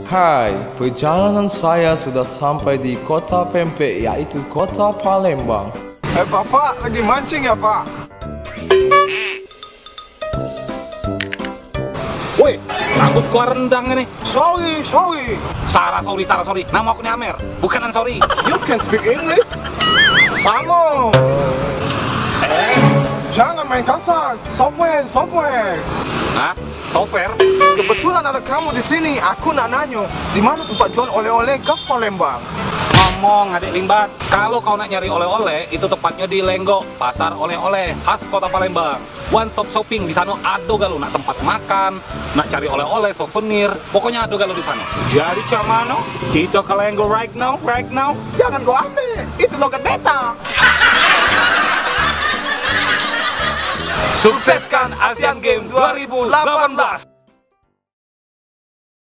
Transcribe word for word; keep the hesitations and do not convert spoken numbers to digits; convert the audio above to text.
Hai, perjalanan saya sudah sampai di kota pempek, yaitu kota Palembang. Eh, Bapak lagi mancing ya, Pak? Woi, rambut gua rendang ini. Sorry, sorry. Salah sorry, salah sorry. Nama aku ni Amer, bukan Ansori. You can speak English? Sama. Eh, jangan main kasar. Software, software. Hah? Software? Kebetulan ada kamu di sini, aku nak nanyo, di mana tempat jual oleh-oleh khas Palembang? Ngomong, adik limbat. Kalau kau nak nyari oleh-oleh, itu tempatnya di Lenggok, pasar oleh-oleh khas kota Palembang. One stop shopping, di sana ada galo nak tempat makan, nak cari oleh-oleh, souvenir, pokoknya ada galo di sana. Jadi cak mano? Kita ke Lenggok right now, right now. Jangan kau ambil, itu logat beta. Sukseskan Asian Games dua ribu delapan belas.